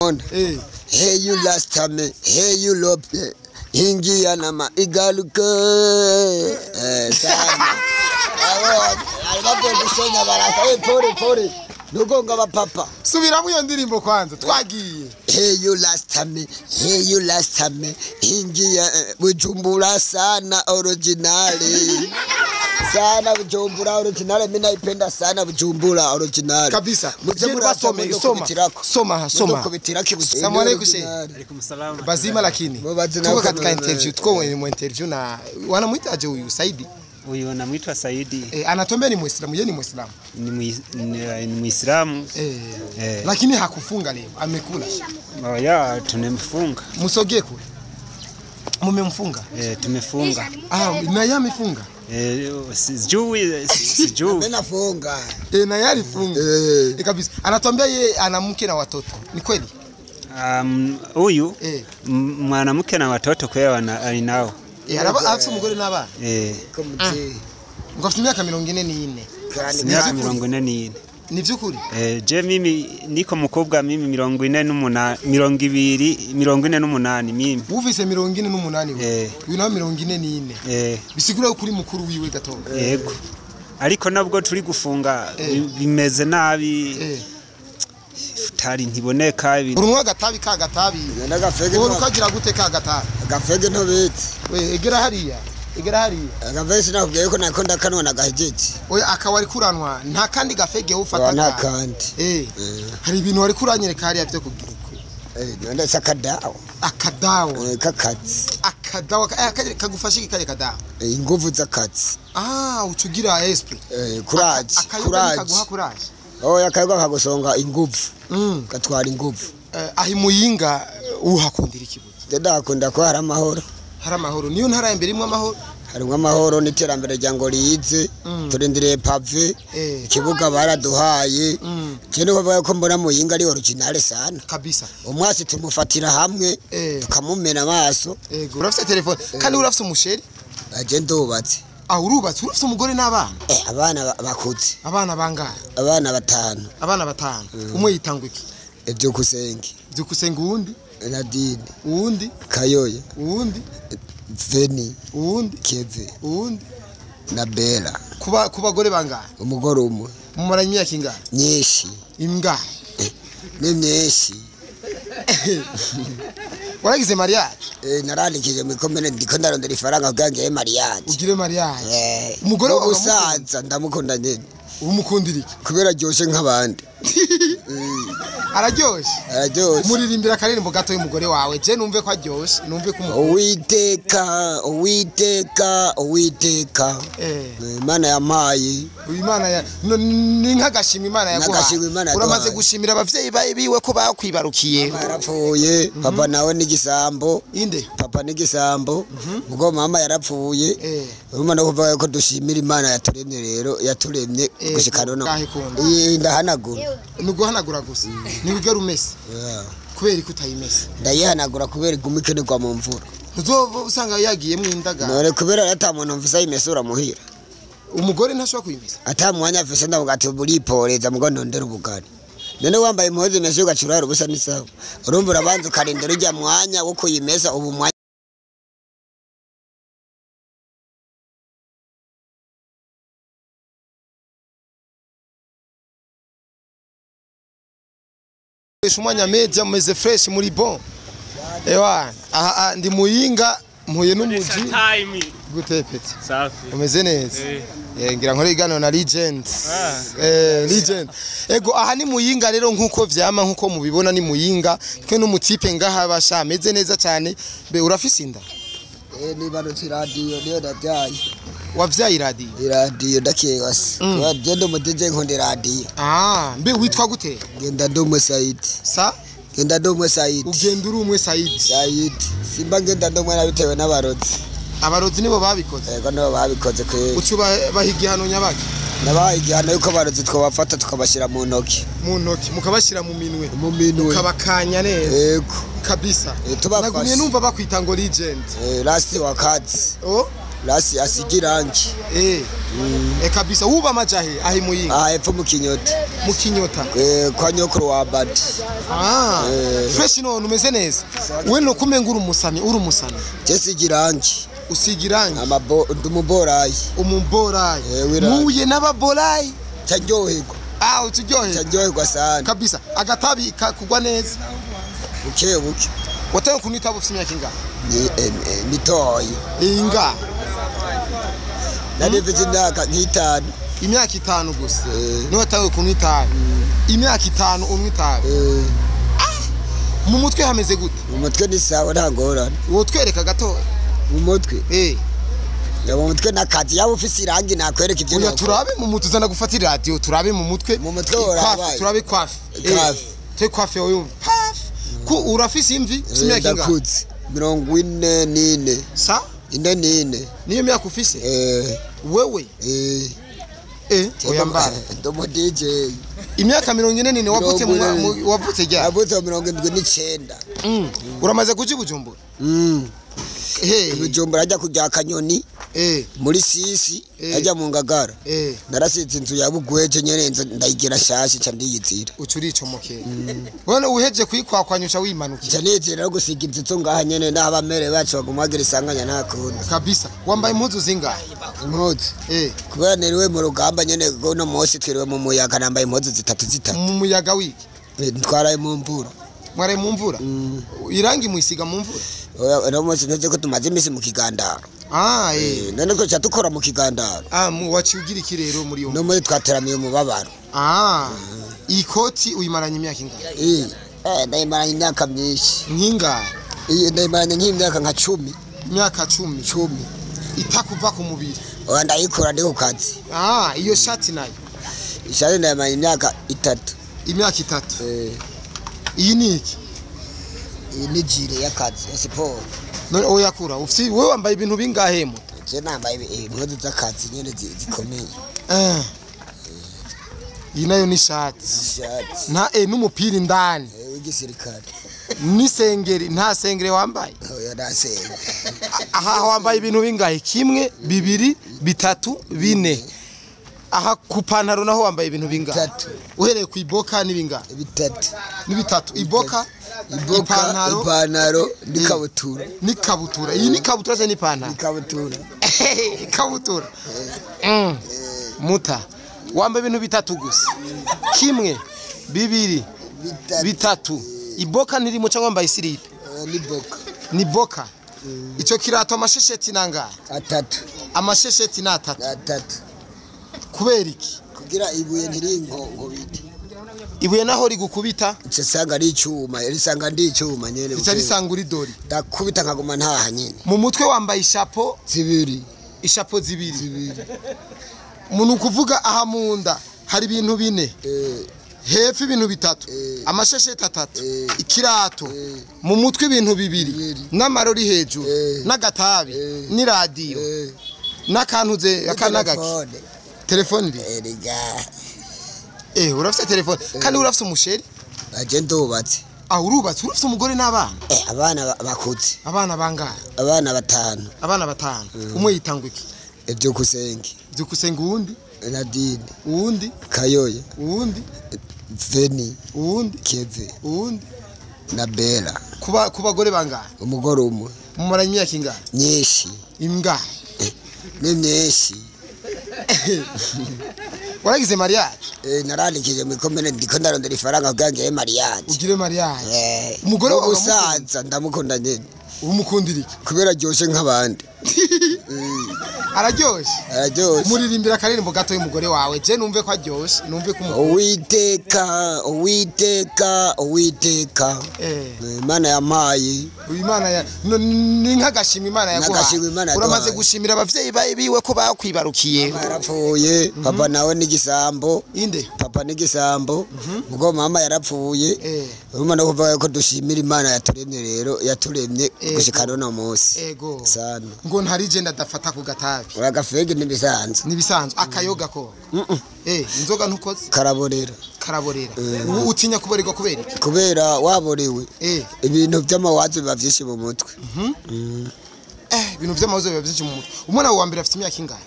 Diamond. Hey you last time, hey you love, ingia na maigaluke sana. Abo gusenya baraka pore pore. Nugonga bapapa. Subiramo iyo ndirimbo kwanza twagiye. Hey you last time, hey you last time, ingia Bujumbura sana originali. Sana Bujumbura original, mimi naipenda sana Bujumbura original. Kabisa. Mzee soma. Soma soma. Salamu alaykum sheikh. Alaykum salam. Bazima lakini. Tuko katika interview, tuko mu interview na wanamuitaje huyu Saidi? Huyu anamuitwa Saidi. Anatuambia ni Muislamu, yeye ni Muislamu. Ni Muislamu. Lakini hakufunga leo, amekula. Oh ya, tunemfunga. Msogee kule. Mumemfunga? Tumefunga. Ah, na yeye amefunga. Sijui sijui. Mimi nafunga. Na yeye alifunga. Kabisa. Anatuambia yeye ana mke na watoto. Ni kweli? Huyu mwanamke na watoto kwa nao. Araba afise umugore n'abana. Ngo afite imyaka 44. Imyaka 44. Ni vyukuri? Je mimi niko mukobwa mimi 48 20 48 mimi. Ufise 48 wewe. Uyu nawe 44. Bisigura kuri mukuru wiwe gatondo. Yego. Ariko nabwo turi gufunga bimeze nabi. Futari ntiboneka ibi. Urunwa gatabi ka gatabi. Ndagafege. Urukagira gute ka gatabi? Agafege ntobetse. We egera hariya. Egera hariya. Agafege sinakubwiye ko nakonda kanwa nagahejeje. Oya akawa ari kuranwa nta kandi gafege ufata nta kandi. Hari ibintu wari kuranyereka hariya byo kugira uko. Ndetse akadawa. Akadawa. Kakazi. Akadawa kagufasha iki kare kadawa? Inguvu z'akazi. Ah, ucugira esprit. Courage. Courage. Kaguha courage. Oya akayoga kagusonga inguvu. Katwara inguvu. Ahi Muyinga uhakundira ikibuye. Ndakunda ko hari amahoro. Hari amahoro. Niyo ntara ya mbere imwe amahoro. Harimwo amahoro n'iterambere rya ngo rize. Turindiriye pave. Ikibuga baraduhaye. Je niko bavuga ko mbona Muyinga ari original sana. Kabisa. Umwasi tumufatira hamwe tukamumena amaso. Yego. Urafite telefone kandi urafite umusheri? Aje ndubatse. Ah, urubatse urafite umugore n'abana? Abana bakuze. Abana bangahe? Abana batanu. Abana batanu. Umwe yitangwa iki? Byukusenge. Byukusenge uwundi? Nadine. Uwundi? Kayoya. Uwundi? Veni. Uwundi? Keve. Uwundi? Na Bella. Kuba kubagore bangahe? Umugore umwe. Mumaranye imyaka ingahe? Myinshi. Ingahe? Ni myinshi. Waragize mariage? Narandikije mu komine ndiko ndarondera ifaranga kugira ngire mariage. Ugire mariage. Umugore wawe usaza ndamukunda nyene. Umukundira iki? Kubera aryoshe nk'abandi. Araryoshe? Araryoshe. Muririmbira akaririmbo gato y'umugore wawe je numve ko aryoshe, numve ko Uwiteka, Uwiteka, Uwiteka. Imana yampaye. Imana ya ni nk'agashima Imana yaguhaye. Uramaze gushimira abavyeyi biwe ko bakwibarukiye. Yarapfuye, papa nawe n'igisambo. Inde? Papa n'igisambo. Ubwo mama yarapfuye. Urumva no kuvuga ko dushimira Imana yaturemye rero, yaturemye gushika none. Ndahanagura. Nuguhanagura gusa. Ni wigera umese. Kubera ko utayimese. Ndayihanagura kubera iguma ikenerwa mu mvura. Uzoba usanga yagiye mu indaga. None kubera ata muntu mvise ayimesura muhira. Umugore ntashobora kuyimesa. Ata mwanya mvise ndavuga ati buriporeza mugo ndondera ubugari. None wambaye impuzu imeshe ugacurara ubusa n'isawa. Urumva urabanza ukarindira ujya mwanya wo kuyimesa ubu mwanya. Umwanya media meze fresh muri bon. Ewa, aha ndi Muyinga mpuye n'umuji. Gute peti? Safi. Umeze neza. Ngira nkore igano na legend. Legend. Ego aha ni Muyinga rero nkuko vyama nkuko mubibona ni Muyinga. Twe n'umutipe ngaha basha ameze neza cyane. Be urafise inda? Nibarutse radio niyo ndavyaye. Wavyaye radio? Iradiyo ndakewase. Wagenda mu DJ nkunda radio. Ah, mbe witwa gute? Genda ndumwe Saidi. Sa? Genda ndumwe Saidi. Ugenda uri umwe Saidi. Saidi. Simba ngenda ndumwe nabitewe n'abarozi. Abarozi nibo babikoze? Yego nibo babikoze kwe. Ucuba bahigihano nyabaki? Nabaha igihano yuko abarozi twabafata tukabashira mu ntoki. Mu ntoki mukabashira mu minwe. Mu minwe. Mukabakanya neza. Yego. Kabisa. Tubafashe. Nagumye numva bakwita ngo legend. Last wakati. Oh? Rasi asigirangi. Kabisa wuba majahe ahi Muyinga. Ah, epfo mu Kinyota. Mu Kinyota. Kwa nyokuru wa Badi. Fresh none umeze neza. We no kumenga uri umusani, uri umusani. Je sigirangi. Usigirangi. Amabo ndumuborayi. Umuborayi. Muye n'ababorayi. Cyanyoherwa. Uturyoherwa. Cyanyoherwa sana. Kabisa agatabi kakugwa neza. Buke buke. Watangiye kunywa itabi ufite imyaka ingahe? Ni mitoyi. Ingahe? Nari mfite imyaka nk'itanu. Imyaka 5 gusa. Niwe watangiye kunywa itabi. Imyaka 5 unywa itabi. Mu mutwe hameze gute? Mu mutwe ni sawa nta ngorane. Wotwereka gato? Mu mutwe? Mu mutwe nakazi yaba ufise irangi nakwereka ibyo. Oya turabe mu mutwe uzana gufata radio turabe mu mutwe. Mu mutwe worabaye. Turabe kwafi. Te kwafi wowe. Paf. Ku urafise imvi? Imyaka ingahe? Ndakuze. 44. Sa? 44. Niyo myaka ufise? Wewe? Oya mbara. Ndomo DJ. Imyaka 44 wavutse mu wavutse ryari? Wavutse 79. Uramaze kuja Bujumbura? Bujumbura ajya kujya Kanyoni. Muri Sisi ajya mu Ngagara. Narasize inzu ya Bugweje nyene ndayigira shasha ca ndiyizira. Ucuricomokera. Wone uheje kuyikwakwanyusha wimanukira. Ca nizera no gusiga inzu zo ngaha nyene n'abamere bacu baguma bagira isanganya ntakundi. Kabisa. Wambaye impuzu zingahe? Impuzu. Kubera niriwe mu rugamba nyene uno munsi twiriwe mu muyaga nambaye impuzu zitatu. Mu muyaga wiki? Twaraye mu mvura. Mwaraye mu mvura? Irangi mwisiga mu mvura? Oya uno munsi ntuzi ko tumaze imisi mu kigandaro. None ko dukora mu kigandaro. Waciye ugira iki rero muri yo? No muri twateramiye umubabaro. Ikoti uyimaranye imyaka ingahe? Ndayimaranye imyaka myinshi. Nk'ingahe? Ndayimaranye nk'imyaka nka 10. Imyaka 10. Itakuva ku mubiri. Oya ndayikora ndi ku kazi. Iyo shati nayo? Ishati ndayimaranye imyaka 3. Imyaka 3. Iyi ni iki? Iyi ni jire y'akazi ya siporo. None oya kura ufite wewe wambaye ibintu bingahe muto? Je nambaye impuzu z'akazi nyene zikomeye. Iyi nayo ni shati. Nta n'umupira indani. W'igisirikare. N'isengeri nta sengere wambaye? Oya nta sengere. Aha wambaye ibintu bingahe? 1 2 3 4. Aha ku pantaro naho wambaye ibintu bingahe? 3. Uhereye ku iboka n'ibingahe? 3. Ni 3. Iboka, ipantaro n'ikabutura. N'ikabutura. Iyi ni kabutura se n'ipantaro? Ikabutura. Ikabutura. Muta. Wambaye ibintu 3 gusa. 1 2 3. Iboka nirimo cyangwa wambaye isiripe? Ni boka. Ni boka. Ico kirato amashesheti nangahe? 3. Amashesheti na 3. 3. Kubera iki? Kugira ibuye ntiringo ngo bite. Ibuye naho rigukubita? Icasanga ari icuma, risanga ndi icuma nyene. Ica risanga uri dori. Ndakubita nkaguma ntaha nyene. Mu mutwe wambaye ishapo zibiri. Ishapo zibiri. Umuntu kuvuga aha munda hari ibintu 4. Hepfo ibintu 3. Amashesheti 3. Ikirato. Mu mutwe ibintu 2. N'amarori hejuru. N'agatabi. N'iradiyo. N'akantuze akanagaki. Telefone iri? Erega. Urafite telefone. Kandi urafite umusheri? Aje ndubatse. Urubatse, urafite umugore n'abana? Abana bakuze. Abana bangahe? Abana 5. Abana 5. Umwe yitangwa iki? Byukusenge. Byukusenge uwundi? Nadine. Uwundi? Kayoya. Uwundi? Veni. Uwundi? Keve. Uwundi? Na Bella. Kuba bagore bangahe? Umugore umwe. Mumaranye imyaka ingahe? Myinshi. Ingahe? Ni myinshi. Waragize mariage? Narandikije mu ikomine ndiko ndarondera ifaranga kugira ngire mariage. Ugire mariage. Umugore wawe usanza ndamukunda nyene. Umukundira iki? Kubera aryoshe nk'abandi. Araryoshe? Araryoshe. Muririmbira akaririmbo gato y'umugore wawe je numve ko aryoshe, numve ko umukunda. Uwiteka, Uwiteka, Uwiteka. Imana yampaye. Imana ya ni nk'agashimwe Imana yaguhaye. Uramaze gushimira abavyeyi biwe ko bakwibarukiye. Yarapfuye, papa nawe n'igisambo. Inde? Papa n'igisambo. Ubwo mama yarapfuye. Urumva no kuvuga ko dushimira Imana yaturemye rero, yaturemye gushika no munsi. Ego. Sana. Ngo ntari je ndadafata ku gatabi. Uragafege nibisanzwe. Nibisanzwe akayoga ko. Inzoga ntukoze? Karaborera. Karaborera. Utinya kuborerwa kubera iki? Kubera waborewe. Ibintu by'amawazo biba byinshi mu mutwe. Ibintu vy'amahuzo biba vyinshi mu mutwe. Umwana wawe wa mbere afite imyaka ingahe?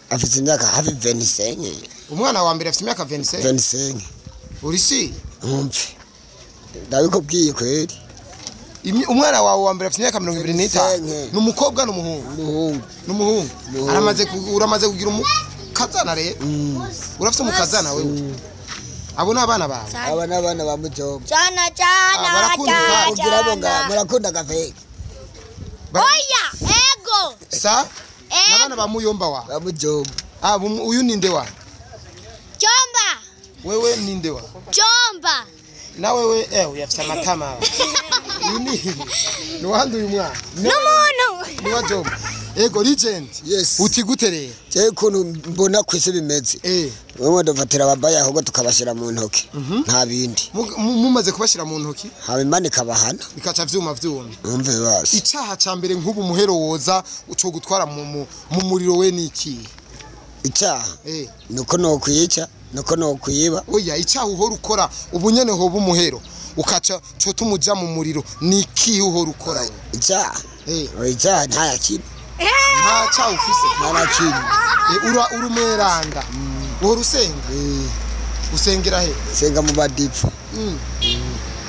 Afite imyaka hafi 25. Umwana wa mbere afite imyaka 27. 25. Uri si Umve, ndabikubwiye kweri. Umwana wawe wa mbere afite imyaka 25. 25. Ni umukobwa n'umuhungu? Umuhungu. N'umuhungu. Umuhungu. Aramaze uramaze kugira umukazana rero? Urafite umukazana wewe? Abo ni abana bawe? Aba ni abana ba mujomba. Chana chana Ah, barakunda chana Kugira ngo nga chana. murakunda gafeke. Oya, ego. Sa Ego. n'abana ba muyomba wawe? Ba mujomba. Ah, uyu ninde wa? Chomba. Wewe ninde wa? Chomba. Na wewe uyafite amatama. Uyu ni wande uyu mwana? N'umuntu. Ni wa Jomba. Ego legend. Yes. Uti gute rero? Jewe ukuntu mbona kwisi bimeze. Wewe dufatira ababaye ahubwo tukabashyira mu ntoki. Nta bindi. Mumaze kubashira mu ntoki Haba Imana ikabahana. bikaca vyuma vyumye. Umve basi. Icaha ca mbere nk'ubu muhero woza uco gutwara mu muriro we niki? Icyaha nuko nokwica, nuko nokwiba. Oya, icaha uhora ukora ubu nyene hoba umuhero ukaca co tumuja mu muriro niki uhora ukora we? Icyaha. Icyaha nta yakimwe. Nta caha ufise? Nta na kimwe. Ura urumeranda. Uhora usenga? Usengera he? Senga mu badipfa.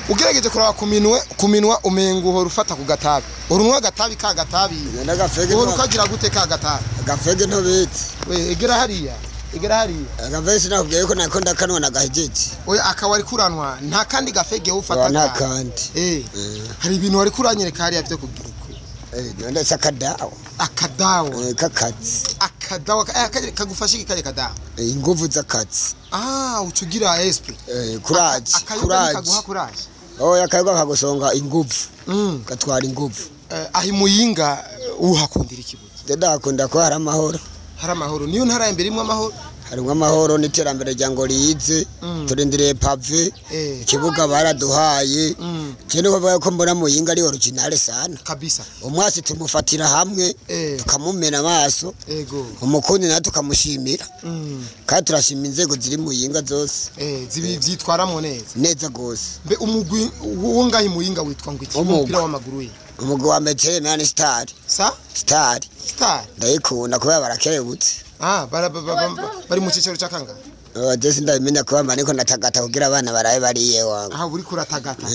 Ugerageje kuraba ku minwa umenga uhora ufata ku gatabi. Urunwa agatabi ka gatabi. N'agafege. Uhora ukagira gute ka gatabi? Agafege ntobetse. We egera hariya. Egera hariya. Agafege sinakubwiye ko nako ndakanwa nagahejeje. Oya, akaba ari kuranwa nta kandi gafege ufata. Nta kandi. Hari ibintu wari kuranyereka hariya byo kugira uko. None se akadawa. Akadawa. Kakazi. Akadawa kagufasha iki kare kadawa? Inguvu z'akazi. Ah, ucugira esprit. Courage, courage. Kaguha courage. Oya, akayoga kagusonga inguvu. Gatwara inguvu. Ahi Muyinga uhakundira ikibuye. Ndakunda ko hari amahoro. Hari amahoro. Niyo ntara ya mbere imwe amahoro. Harimwo amahoro n'iterambere rya ngo rize. Turindiriye pave. Ikibuga baraduhaye. Je nuko bavuga ko mbona Muyinga ari original sana. Kabisa. Umwasi tumufatira hamwe tukamumena amaso. Ego. Umukundi nawe tukamushimira. Kandi turashima inzego ziri Muyinga zose. Zibi vyitwaramo neza. Neza gose. Mbe umugwi wo ngahi Muyinga witwa ngo iki? Umupira w'amaguru ye. Umugwi wa Metele nani Star. Sa? Star. Star. Ndayikunda kubera barakerebutse. Ah, bari mu cicaro ca kangahe? Jesi ndabimenya kuba mba niko natagata kugira abana barabe bariye wangu. Ah, uri kuratagata.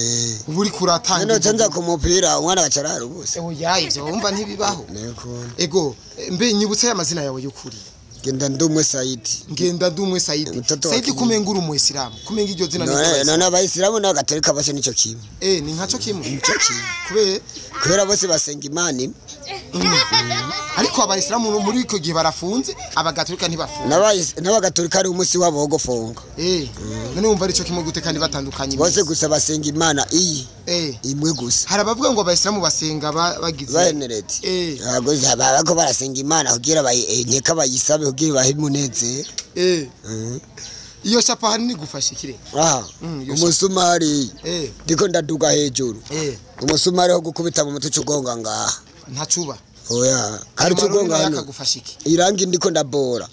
Ubu uri kuratanga. None nza ku mupira umwana gacara ubusa. Oya, ivyo wumva ntibibaho. Nekunda. Ego, mbe nyibutse amazina yawe y'ukuri. Ngenda ndumwe Saidi. Ngenda ndumwe Saidi. Saidi kumenga uri umuyisilamu. Kumenga iryo zina ni. None abayisilamu n'abagatolika bose nico kimwe. Ni nkaco kimwe. Nico kimwe. Kubera bose basenga Imana imwe. Ariko abayisilamu muri iko gihe barafunze, abagatolika ntibafunze. N'abagatolika ari umunsi wabo wo gufunga. None wumva arico kimwe gute kandi batandukanye? Bose gusa basenga Imana iyi. Imwe gusa. Hari abavuga ngo abayisilamu basenga bagize baheneretse. Ntabwo baba barasenga Imana kugira nkeka bayisabe kugira bahe umunezero. Iyo shapa hanini gufasha ikire. Aha. Umusumari. Ndiko ndaduga hejuru. Umusumari ho gukubita mu mutwe ugonga ngaha. Ntacuba. Oya, hari ugonga hano. Akagufasha iki? Irangi ndiko ndabora.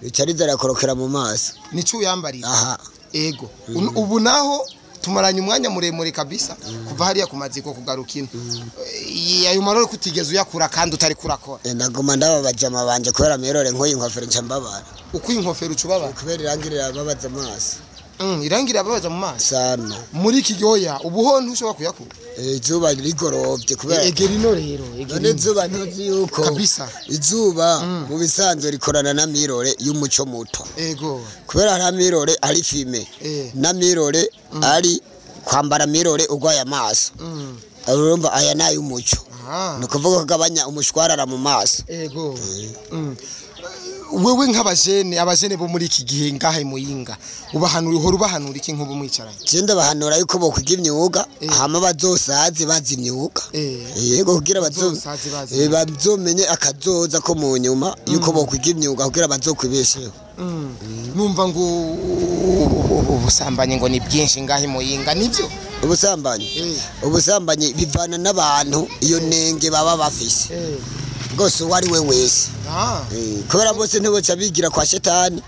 Icariza rakorokera mu maso. Nico uyambarira. Aha. Ego. Ubu naho tumaranye umwanya muremure kabisa kuva hariya ku maziko kugaruka ino. Ayo marore kutigeze uyakura kandi utari kurakora. Ndaguma ndababajama banje kubera mirore nkoyi inkofero nca mbabara. Uko inkofero ucubabara? Kubera irangi rirababaza amaso. Irangi rirababaza mu maso. Sana. Muri iki gihoya ubuho ntushobora kuyakura. Izuba rigorovye kubera egera ino rero. None izuba ntuzi yuko kabisa. Izuba mu bisanzwe rikorana na mirore y'umuco muto. Ego. Kubera hari mirore ari fime. Na mirore ari kwambara mirore ugwaye amaso. Urumva aya nayo umuco. Nukuvuga kugabanya umushwarara mu maso. Ego. Wewe nk'abajene abajene bo muri iki gihe ngahe Muyinga ubahanura uhora ubahanura iki nkubu mwicaranye? Je ndabahanura yuko bo kwiga imyuga hama bazosaze bazi imyuga. Yego kugira bazomenye akazoza ko mu nyuma yuko bo kwiga imyuga kugira bazokwibesheho. Numva ngo ubusambanyi ngo ni byinshi ngahe Muyinga nivyo? Ubusambanyi. Ubusambanyi bivana n'abantu iyo nenge baba bafise. Rwose uwo ari we wese. Kubera bose ntiboca bigira kwa shetani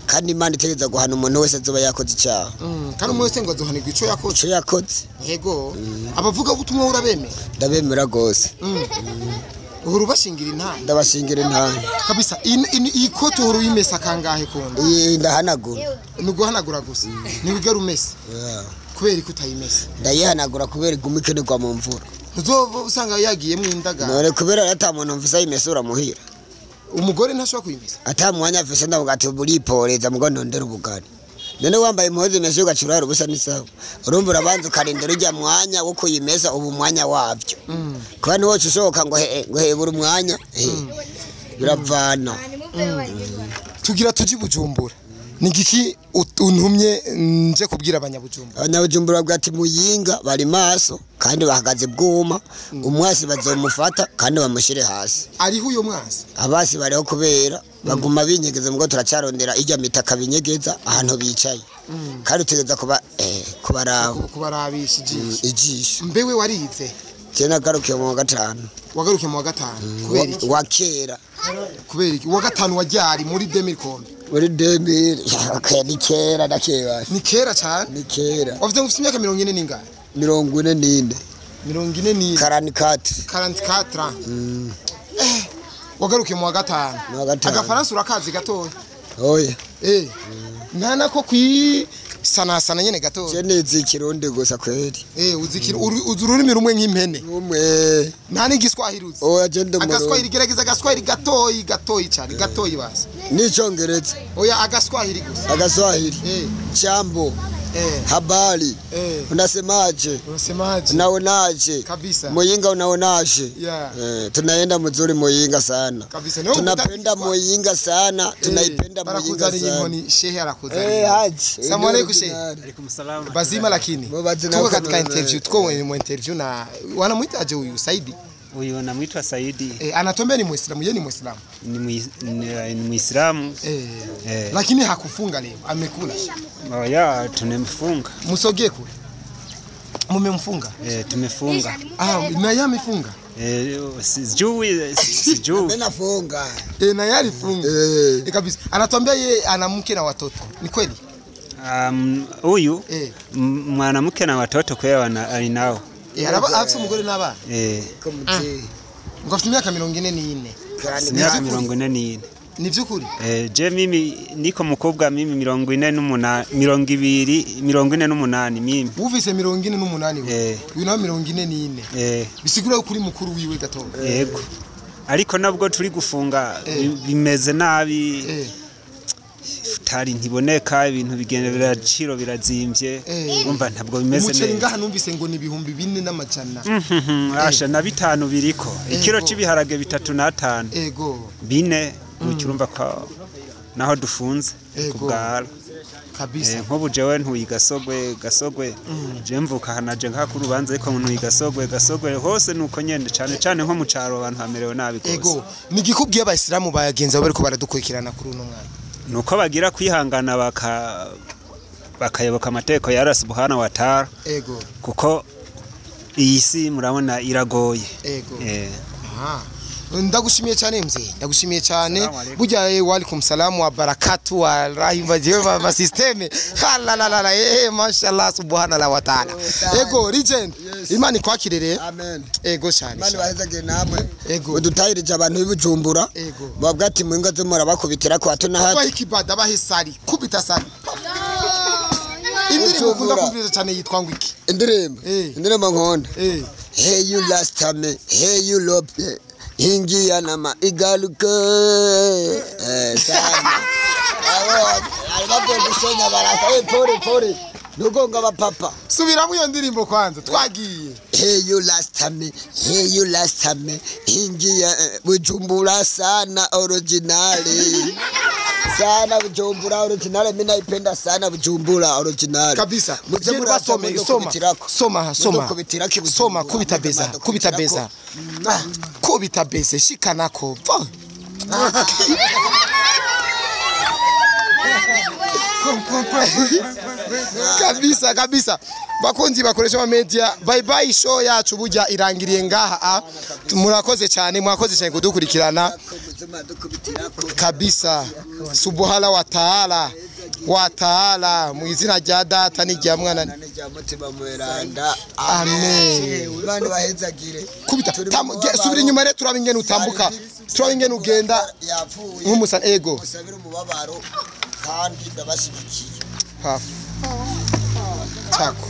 kandi Imana itegereza guhana umuntu wese azoba yakoze icyaha. Kandi umuntu wese ngo azohanirwa ico yakoze. Ico yakoze. Yego. Abavuga ubutumwa urabemera? Ndabemera rwose. Uhora ubashingira intahe? Ndabashingira intahe. Kabisa. Iyi kote uhora uyimesa kangahe kundi? Iyi ndahanagura. Ni uguhanagura gusa, ntiwigera umesa? Yeah. Kubera ko utayimesa? Ndayihanagura kubera iguma ikenerwa mu mvura. Ntuzova usanga yagiyemo indagara? None kubera ata muntu mvise ayimesura muhira. Umugore ntashobora kuyimesa? Ata mwanya mvise, ndavuga ati buriporeza mugo ndondera ubugari. None wambaye impuzu imeshe ugacura ubusa n'isawa. Urumva urabanza ukarindira ujya mwanya wo kuyimesa, ubu mwanya wabyo. Kuba ntiwoca usohoka ngo he ngo hebura umwanya, biravana. Tugira tuji Bujumbura. Ni igiki untumye nje kubwira abanyabujumbura? Abanyabujumbura bavuga ati Muyinga bari maso kandi bahagaze bwuma, umwasi bazomufata kandi bamushyire hasi. Ariho uyo mwasi? Abasi bariho kubera baguma binyegeza, mugo turacarondera ijya mitaka binyegeza ahantu bicaye, kandi utegereza kuba kubaraba. Kubarabisha ijisho. Ijisho. Mbewe warize? Je nagarukiye mu wa gatanu. Wagarukiye mu wa gatanu kubera iki? Wa kera. Kubera iki uwa gatanu wajyari muri 2000 kombe? Muri 2000, okay, ni kera ndakeba. Ni kera cyane. Ni kera. Wavuze ngo ufite imyaka 40 n'ingahe? 44. 44. 44. 44. Wagarukiye mu wa gatanu. Mu wa gatanu. Agafaransa urakazi gatoya? Oya. Nta ko kwisanasana nyene gatoya. Je nizi ikirundi gusa kweri. Uzi ururimi rumwe nk'impene. Rumwe. Nta n'igiswahili uzi? Oya, je ndi umurundi. Agaswahili, gerageza agaswahili gatoyi gatoyi cyane, gatoyi basi. N'icongereza. Oya, agaswahili gusa. Agaswahili. Jambo. Habari. Unasemaje? Unasemaje? Unaonaje? Kabisa. Muyinga unaonaje? Yeah. Tunaenda mzuri Muyinga sana. Kabisa. Tunapenda Muyinga sana. Tunaipenda Muyinga sana. Inkoni shehe arakuzaniye. Haji. Salamu alaykum shehe. Alaykum salam. Bazima lakini. Tuko katika interview, tuko mu interview na wanamuitaje huyu Saidi? Huyu anamuitwa Saidi. Anatuambia ni Muislamu, yeye ni Muislamu. Ni Muislamu. Lakini hakufunga leo, amekula. Oya, tumemfunga. Msogee kule. Mumemfunga? Tumefunga. Na yeye amefunga? Sijui, sijui. Mimi nafunga. Na yeye alifunga. Kabisa. Anatuambia yeye ana mke na watoto. Ni kweli? Huyu mwanamke na watoto kweli alinao. Afise umugore n'abana? Ngo afite imyaka 44. Imyaka 44. Ni vy'ukuri? Je mimi niko mukobwa, mimi 48, 20, 48 mimi. Ufise 48 we? Uyu nawe 44. Bisigura kuri mukuru wiwe gatoya. Yego. Ariko nabwo turi gufunga bimeze nabi. Futari ntiboneka, ibintu bigenda biraciro birazimvye. Umva ntabwo bimeze neza. Umuceri ngaha numvise ngo ni 4500. Asha na 5 biriko. Ikiro c'ibiharage 3 na 5. Ego. 4 urumva ko naho dufunze kubwara. Kabisa. Nkobu jewe ntuyigasogwe gasogwe. Je mvuka hanaje nka ku rubanza ariko ntuyigasogwe gasogwe hose nuko nyende cyane cyane nko mu caro abantu hamerewe nabi gose. Ego. Nigikubwiye abayisilamu bayagenza bariko baradukurikirana kuri uno mwana. Nuko bagira kwihangana bakayoboka amateko ya Allah subhanahu wa ta'ala. Ego. Kuko iyi si murabona iragoye. Ego. Ndagushimiye cyane mzee, ndagushimiye cyane. Burya wa alaikum salamu wa barakatu wa rahima jewe ba systeme. La la la la, mashallah subhanallah wa ta'ala. Ego legend. Imana ikwakirere. Amen. Ego cyane. Imana bahezage namwe. Ego. Udutahirije abantu b'ibujumbura. Ego. Babwa ati mwinga zo murabakubitira ko hato na hato. Baha ikibada bahe sari, kubita sari. Indirimbo ukunda kumviriza cyane yitwa ngo iki? Indirimbo. Indirimbo nkunda. Hey you last time, hey you love. Ingia na maigaluke sana. Abo gusenya barasa pore pore nugonga bapapa. Subiramo iyo ndirimbo kwanza twagiye. Hey you last time, hey you last time. Ingia Bujumbura sana originali. Sana Bujumbura originali, mimi naipenda sana Bujumbura originali. Kabisa. Mzee soma soma soma. Soma kubita beza, kubita beza. Kubita beze shikanako. Kabisa kabisa. Bakunzi bakoresha ma media, bye bye show yacu burya irangiriye ngaha. Murakoze cyane, mwakoze cyane kudukurikirana. Kabisa. Subhana wa ta'ala. wa taala, mu izina rya Data n'irya Mwana n'irya Mutima Mweranda. Amen. Imana ibahezagire. Kubita Turi mu mubabaro. Subira inyuma rero, turabe ingene utambuka, turabe ingene ugenda yapfuye nk'umusani. Ego. Musabire umubabaro kandi ndabashyigikiye. Pafu tako.